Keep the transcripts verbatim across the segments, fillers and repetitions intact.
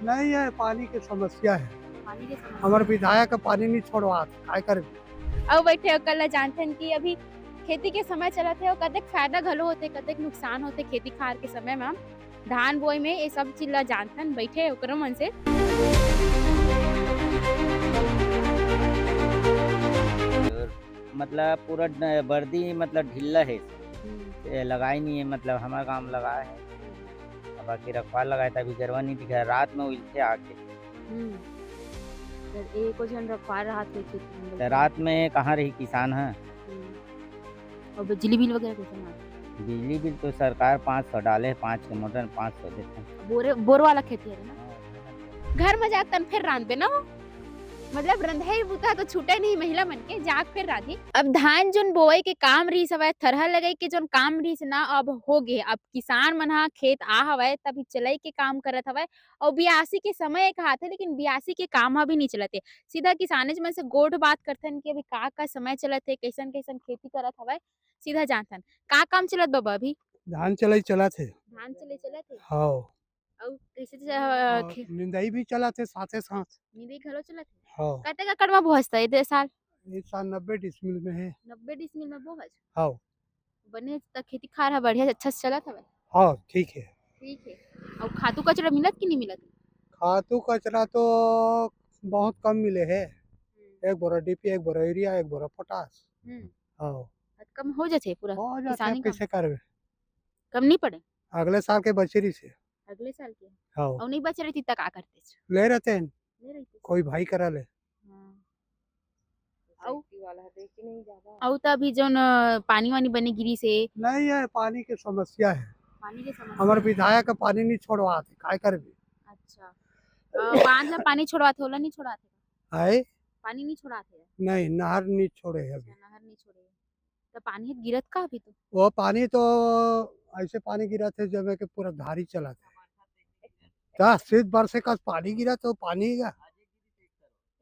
नहीं, ये पानी के समस्या है। पानी के समस्या। हमर विधायक ह पानी नहीं छोड़वात, काय करबे? अउ बइठे ओकर ला जानथन कि अभी खेती के समय चलत हे अउ कतेक फायदा घलो होथे, कतेक नुकसान होथे खेती खार के समय म, धान बोए में, ये सब चीज ला जानथन। बइठे ओकरो मन से। मतलब पूरा ड-, बर्दी मतलब ढिल्ला हे। हम्म। ये लगाए नहीं है, मतलब हमार गांव लगाए है। अब बाकी रखवार लगाए था, अभी गरवा नहीं दिखा, रात में उलथे आके। हम्म। तो एको झन रखवार रहत हे खेत में। तो रात में कहाँ रही किसान ह? हम्म। और बिजली बिल वगैरह कैसे ना? बिजली बिल तो सरकार पाँच सौ डाले है, पाँच के मोटर पाँच सौ देते हैं। बोरे, बोर वाला खेती है ना? घर में जाके तन फिर रांधबे ना हो। मतलब रंधई बुता तो छूटे नहीं महिला मन के, जाग फिर रांधी। अब धान जोन बोवई के काम रहिस हवय, थरहा लगई के जोन काम रहिस ना, अब हो गे। अब किसान मन ह खेत आ हवय, तभी चलई के काम करत हवय। अउ बियासी के समय एक हाथे, लेकिन बियासी के काम ह भी नहीं चलत हे। सीधा किसानेच मन से गोठ बात करथन कि अभी का का समय चलत हे, कैसन कैसन खेती करत हवय, सीधा जानथन। का काम चलत बाबा अभी? धान चलई चलत हे। धान चलई चलत हे? हाँ। अउ कइसे च-, अउ खे-, निंदई भी चलत हे साथे साथ। निंदई घलो चलत हे? हाँ। कतेक एकड़ म बोहस त ए दे साल? ए साल नब्बे डिसमिल में हे। नब्बे डिसमिल में बोहस? हाँ। बने त खेती खार ह बढ़िया अच्छा से चलत हवय? हाँ, ठीक हे। ठीक हे। अउ खातू कचरा मिलत कि नहीं मिलत? खातू कचरा तो बहुत कम मिले हे। हम्म। एक बोरा डीएपी, एक बोरा यूरिया, एक बोरा पोटास। हम्म। हाँ। अत कम हो जाथे पूरा हो जाथे, किसानी अब काम? कइसे करबे? कम नहीं पड़े? अगले साल के बचे रहिस हे। अगले साल के? हाँ। अउ नहीं बचे रहितिस त का करतेस? ले रहते हैं। ले रहितिस? कोई भाई करा ले। हाँ। अउ, अउ त अभी जोन, अ, पानी वानी बने गिरिस हे। नहीं, ये पानी के समस्या हे। पानी के समस्या हमर हे। विधायक ह पानी नहीं छोड़वात हे, काय करबे? अच्छा। अ, बांध ला पानी छोड़वात हे, ओला नहीं छोड़वात हे? आए? पानी नहीं छोड़वात हे? नहीं, नहर नहीं छोड़े हे अभी। अच्छा, नहर नहीं छोड़े हे। त पानी ह गिरत का अभी तो? वो पानी तो ऐसे पानी गिरत हे, जमे के पूरा धारी चलत हे। का शीत बरसे का पानी गिरत हे, वो पानी का?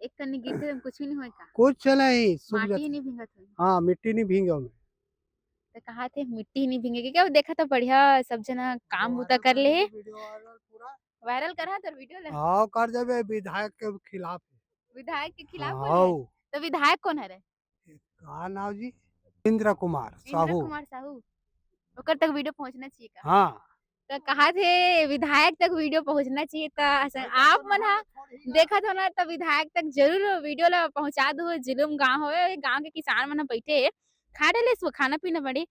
एक कनी गिरथे त कुछ भी नहीं होय का? कुछ नहीं, सूख माटी जाथे। नहीं भींगत होय? हाँ, मिट्टी नहीं भींगे ओमे। त कहा थे मिट्टी नहीं भींगे, क्योंकि अब देखा त बढ़िया सब जना काम बुता कर ले हे। Viral करा तोर video ला। हाँ, कर देबे, विधायक के खिलाफ। विधायक के खिलाफ बोल रहे? हाँ। त विधायक कौन हरे? का नाव जी? इंद्र कुमार इंद्र साहू। कुमार साहू। ओकर तक video पहुंचना चाहिए का? हाँ। त कहा थे विधायक तक video पहुंचना चाहिए, त अस-, आप मन ह देखत हो ना, त विधायक तक जरूर video ला पहुंचा दो। जुलूम गांव होवे, गांव के किसान मन ह बैठे हे, खा डले सो खाना पीना बड़े।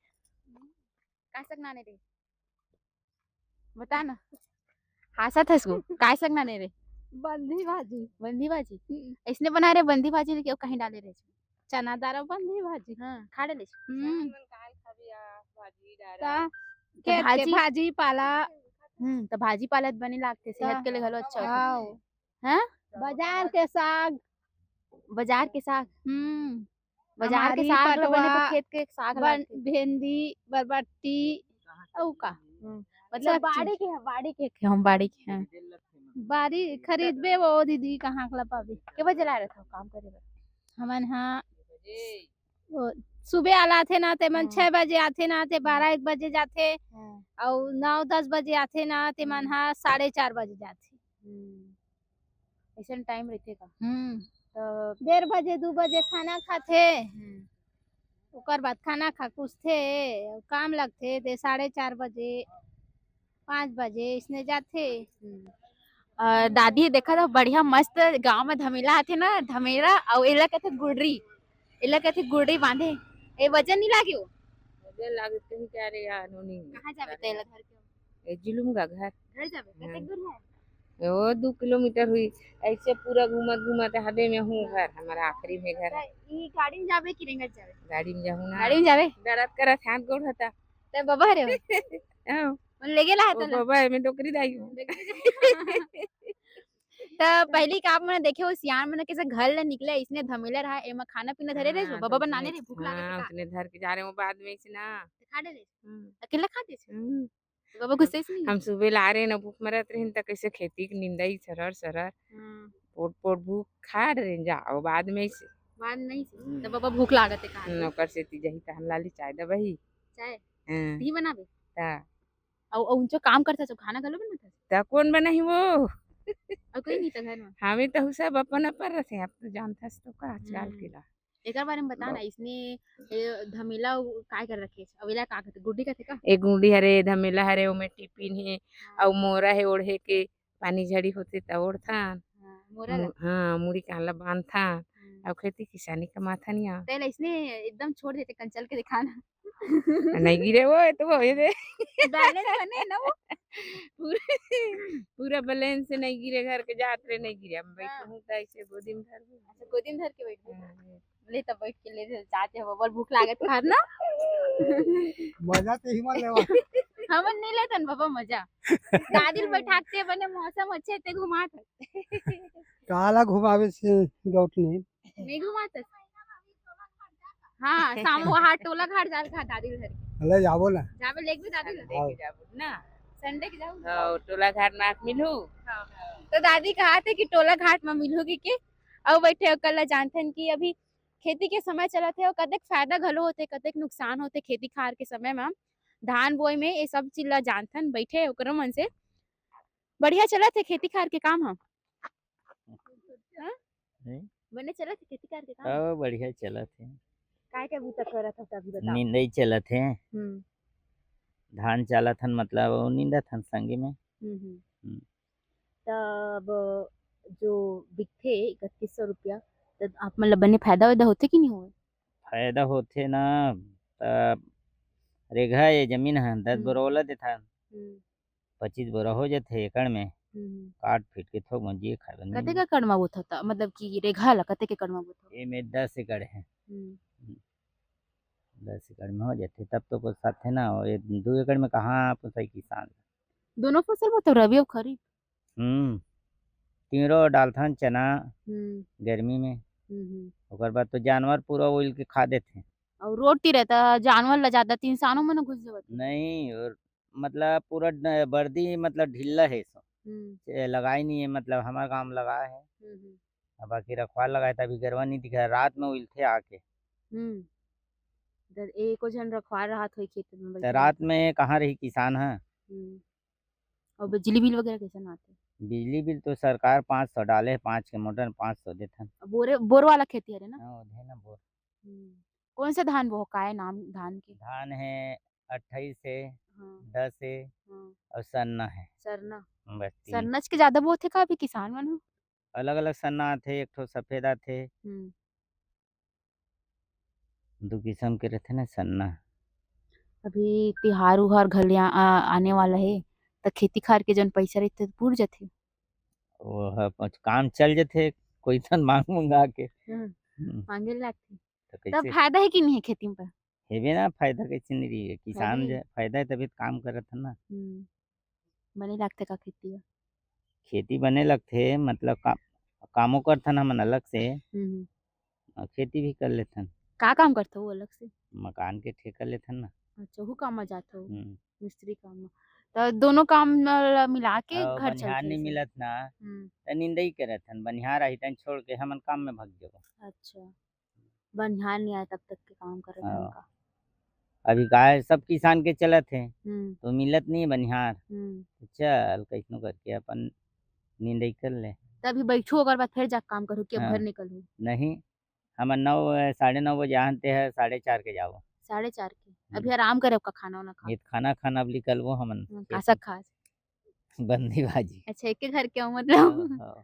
का सक नाने रे? बता ना। हासत हस को, काय सक नाने रे? बंदी भाजी। बंदी भाजी? हम्म। अइसने बना रे बंदी भाजी, के कहीं डाले रे? चना दारा बंदी भाजी। हाँ, खा डले। हम्म। मन काल खाबी आ, भाजी डारा। त त खेत के भाजी भाजी पाला। हम्म, त भाजी पाला त बने लागथे, सेहत के लिए घलो अच्छा होथे। हाँ। हैं? बाजार के साग। बाजार के साग? हम्म। बाजार के अमारी, साग ल बने तो पटवा, खेत के साग बन-, लागथे। भेंदी, बरबट्टी, अउ का? हम्म। मतलब सब बाड़ी चीज। के ह, बाड़ी के। हम बाड़ी के हैं। बाड़ी खरीदबे वो दीदी, कहाँ के ला पाबे? के बजे ला रहत हो काम करे बर? हमन हा, वो, सुबह वाला आथे ना, ते मन हाँ। छह बजे आथे ना, ते हाँ। बारह एक बजे जाथे, हाँ। अउ नौ दस बजे आथे ना, ते मन हाँ। हा साढ़े चार बजे जाथे। हम्म। अइसन time रहिथे का? हम्म। त डेढ़ बजे, दू बजे खाना खाथे, हम्म। ओकर बाद खाना खा के उठथे, काम लगथे, ते साढ़े चार बजे, पाँच बजे, अइसने जाथे। हम्म। अ, दादी, देखा था, बढ़िया मस्त गांव में धमेला आथे ना, धमेला, अउ एला कथे गुड़री, एला कथे गुड़री बांधे। ए, वजन नहीं लागे वो? वजन लागे कहीं क्या रे यार, नोनी। कहाँ जाबे तेला धर के? ए, जुलुम का घर। घर जाबे? हाँ। कतेक दूर है? ए, वो दू किलोमीटर हुई। ऐसे पूरा घूमत घूमत हदे में हूँ घर, हमारा आखिरी में घर। त ई गाड़ी में जाबे कि रेंगत जाबे? गाड़ी में जाहूँ ना। गाड़ी में जाबे? डरत करत हाथ गोड़ होता। ते बाबा रे हो? हाँ। मन लेगे ला ओ हतन। बाबा, एमे डोकरी दाई हो। त पहली का आप मन देखे हो, सियान मन कैसे घर ले निकले, इसने धमेला रहा, एमा खाना पीना धरे रहे, हाँ, बाबा तो बनाने उसने, रहे, भूख लागे हाँ, का? उसने धर के जा रहे हो बाद में इसे ना। खा डले? हम्म। अकेला खा दे छे? हम्म। बाबा गुस्से से नहीं? हम सुबह ला रहे ना, भूख मरत रहे, त कैसे खेती के निंदाई सरर सरर। हाँ। पोट पोट भूख खा रहे जा, और बाद में इसे। बाद में इसे। हम्म। तो बाबा भूख लागत है कहा? हम्म, ओकर से ती जही त हम लाली चाय दबही। चाय? हाँ। धी बनाबे? ता। अउ, अउ उनचो काम करता, जो खाना घलो बनाता? त कौन बनाही वो? कोई नहीं तो घर में। हमें तो सब अपन अपन रथे, आप तो जानथस तो का आजकल हम्म। के ला। एकर बारे में बता ना, इसने ए, धमेला उ-, काय कर रखे? अवेला का कहते? गुड्डी कहते का? एक गुंडी हरे, धमेला हरे, ओमे टिफिन हे, हाँ। अउ मोरा हे ओढ़े के, पानी झड़ी होथे त ओढ़थन। हाँ, मोरा मु-, ला। हाँ, मुड़ी कान ला बांधथन। हम्म। अउ खेती किसानी कमाथन या। तेला इसने एकदम छोड़ देते, कंचल के दिखाना। नहीं गिरे वो, तो वो ये दे। बैलेंस बने ना वो। पूरा, पूरा बैलेंस से नहीं गिरे, घर के जात रहे नहीं गिरे। हम बैठे हाँ। हूँ तो ऐसे गोदी में धर दे। अच्छा, गोदी में धर के बैठ गए। हाँ, ये। ले तब बैठ के ले जाते हो, बड़ भूख लागत खात ना। मजा तो ही मत लेवा। हमन नहीं लेतन बाबा मजा। दादी ल बैठाते बने मौसम अच्छे ते घुमात। काला घुमावे से गौट नहीं। नहीं घुमात। हाँ, शाम वहाँ टोला घाट जाल खा दादी ल धर। ले जाबो ना। जाबे लेके भी दादी ल। हाँ। लेके जाबो ना। संडे के जाओ। हाँ, टोला घाट में आप मिलू। हाँ। तो दादी कहा थे कि टोला घाट में मिलूगी के, अउ बैठे ओकर ला जानथन कि अभी खेती के समय चलत हे अउ कतेक फायदा घलो होथे, कतेक नुकसान होथे खेती खार के समय म। धान बोए में ये सब चीज ला जानथन, बैठे ओकरो मन से। बढ़िया चलत हे खेती खार के काम ह? हाँ? हम्म। बने चलत हे खेती खार के काम? हाँ, बढ़िया चलत हे। काय के बूता करत हो अभी बताओ? निंदई चलत हे। हम्म। धान चालत हन, मतलब, वो निंदत हन संगे में। हम्म, हम्म। हम्म। तब जो बिकथे इकतीस सौ रुपया, तब आप मन ला बने फायदा वायदा होथे कि नहीं होय? फायदा होथे ना, तब रेघा ये जमीन है, दस हम्म। बोरा ओला देथन। हम्म। पच्चीस बोरा हो जाथे एकड़ में। हम्म। काट पीट के थोक मंजिए खाए बर कतेक मिल। एकड़ मा बोथव त, मतलब कि रेघा ला कतेक एकड़ मा बोथव? एमे दस एकड़ है। हम्म। दस एकड़ में हो जाथे, तब तो पोसाथे ना, और ये दू एकड़ में कहाँ पोसाई किसान? दोनों फसल बोथव, रबी अउ खरीफ? हम्म, तीनों डालथन चना हम्म। गर्मी में, हम्म, हम्म। ओकर बाद तो जानवर पूरा उइल के खा देथे। अउ रोड तीर हे त जानवर ला जादा त इंसानों मन घुस जावत हे। नहीं, और मतलब पूरा ड-, बर्दी मतलब ढिल्ला है सो। हम्म। ए, लगाई नहीं है, मतलब हमार गांव में लगा है। हम्म, हम्म। अब बाकी रखवार लगाए त अभी गरवा नहीं दिखा, रात में उइलथे आके। हम्म। त एको झन रखवार रहत होई खेत में त बैठे। रात में कहाँ रही किसान ह? हम्म। और बिजली बिल वगैरह कैसे ना आते? बिजली बिल तो सरकार पाँच सौ डाले है, पाँच के मोटर पाँच सौ देथन। बोरे, बोर वाला खेती हरे ना? हाँ, ओधे ना बोर। हम्म। कौन सा धान वो, काय नाम धान के? धान है अट्ठाईस है, हाँ। दस है हाँ। और सरना है। सरना? बस तीन। सरना के ज्यादा बोथे का अभी किसान मन ह? अलग-अलग सन्ना आथे, एक ठो सफेद आथे। हम्म। दू किसम के रथे ना सन्ना। अभी तिहार उहार घलिया, आ, आने वाला हे, त खेती खार के जन पैसा रहिथे, त पुर जथे। वो ह, काम चल जथे, कोई ठन मांग मंगा के। हम्म। हम्म। मांगे ल लागथे। त तब कैसे? फायदा हे कि नहीं हे खेती में? हेबे ना, फायदा कैसे नहीं रही है? फायदा किसान हे। जे, फायदा है तभी त काम करत है ना। हम्म। बने लागथे का खेती ह? खेती बने लगथे, मतलब का-, कामो करथन हमन अलग से, हम्म। और खेती भी कर लेथन। का काम करथव वो अलग से? मकान के ठेका लेथन ना। अच्छा, वो काम में जाथव? हम्म। मिस्त्री काम में। त दोनों काम ल मिला के और घर बनिहार चलथे नहीं ऐसे? मिलत ना, हम्म। त निंदई करत हन, बनिहार आही तन छोड़ के हमन काम में भाग जाबो। अच्छा। बनिहार नहीं आए तब तक के काम करत हन हाँ। का? अभी का है, सब किसान के चलत हे, हम्म। तो मिलत नहीं है बनिहार। हम्म। तो चल, कैसनो करके अपन निंदई कर ले। त अभी बैठू, ओकर बाद फिर जाके काम करू कि अब हाँ। घर निकलू? नहीं, हमन नौ, साढ़े नौ बजे आहन, ते ह साढ़े चार के जाबो। साढ़े चार के? हम्म। अभी आराम करब का, खाना वाना खा? ये खाना खाना अब निकलबो हमन। हम्म, खेत का साग में। खा? बंदी भाजी। अच्छा, एके घर के हो मतलब? हाँ, हाँ।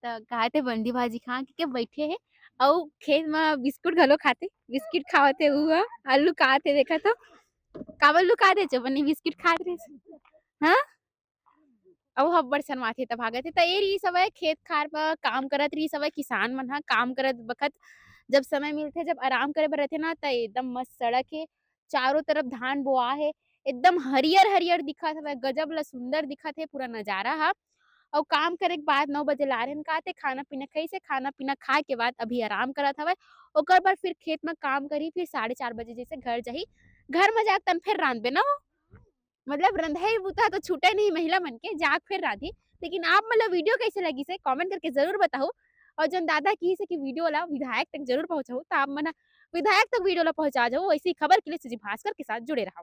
त कहा थे बंदी भाजी खा के, के बैठे हे, अउ खेत में बिस्कुट घलो खाथे, बिस्किट खावत हे, उ ह, अउ लुकात हे, देखा तो, काबर लुका दे, जो बनी बिस्किट खात रहे, हाँ? अउ हब्बड़ शर्माथे त भागत हे। त ए रही सवय खेत खार पर काम करत रही सवय किसान मन ह, काम करत बखत जब समय मिलथे, जब आराम करे बर रहथे ना, त एकदम मस्त सड़क हे, चारों तरफ धान बोआ हे, एकदम हरियर-हरियर दिखत हवय, गजब ल सुंदर दिखत हे पूरा नजारा ह। अउ काम करे के बाद नौ बजे ला रहे हन, का ते खाना पीना खाइसे, खाना पीना खाए के बाद अभी आराम करत हवय। ओकर बाद फिर खेत म काम करही, फिर साढ़े चार बजे जैसे घर जाही। घर म जाके तन फिर रांधबे ना वो। मतलब रंधई बुता तो छूटे नहीं महिला मन के, जाके फिर रांधी। लेकिन आप मन ला वीडियो कैसे लगिसे, कमेंट करके जरूर बताहू। और जौन दादा किहिसे कि वीडियो ला विधायक तक जरूर पहुंचाहू, त आप मन ह विधायक तक वीडियो ला पहुंचा जाहू। वैसे ही खबर के लिए सुजी भास्कर के साथ जुड़े रहव।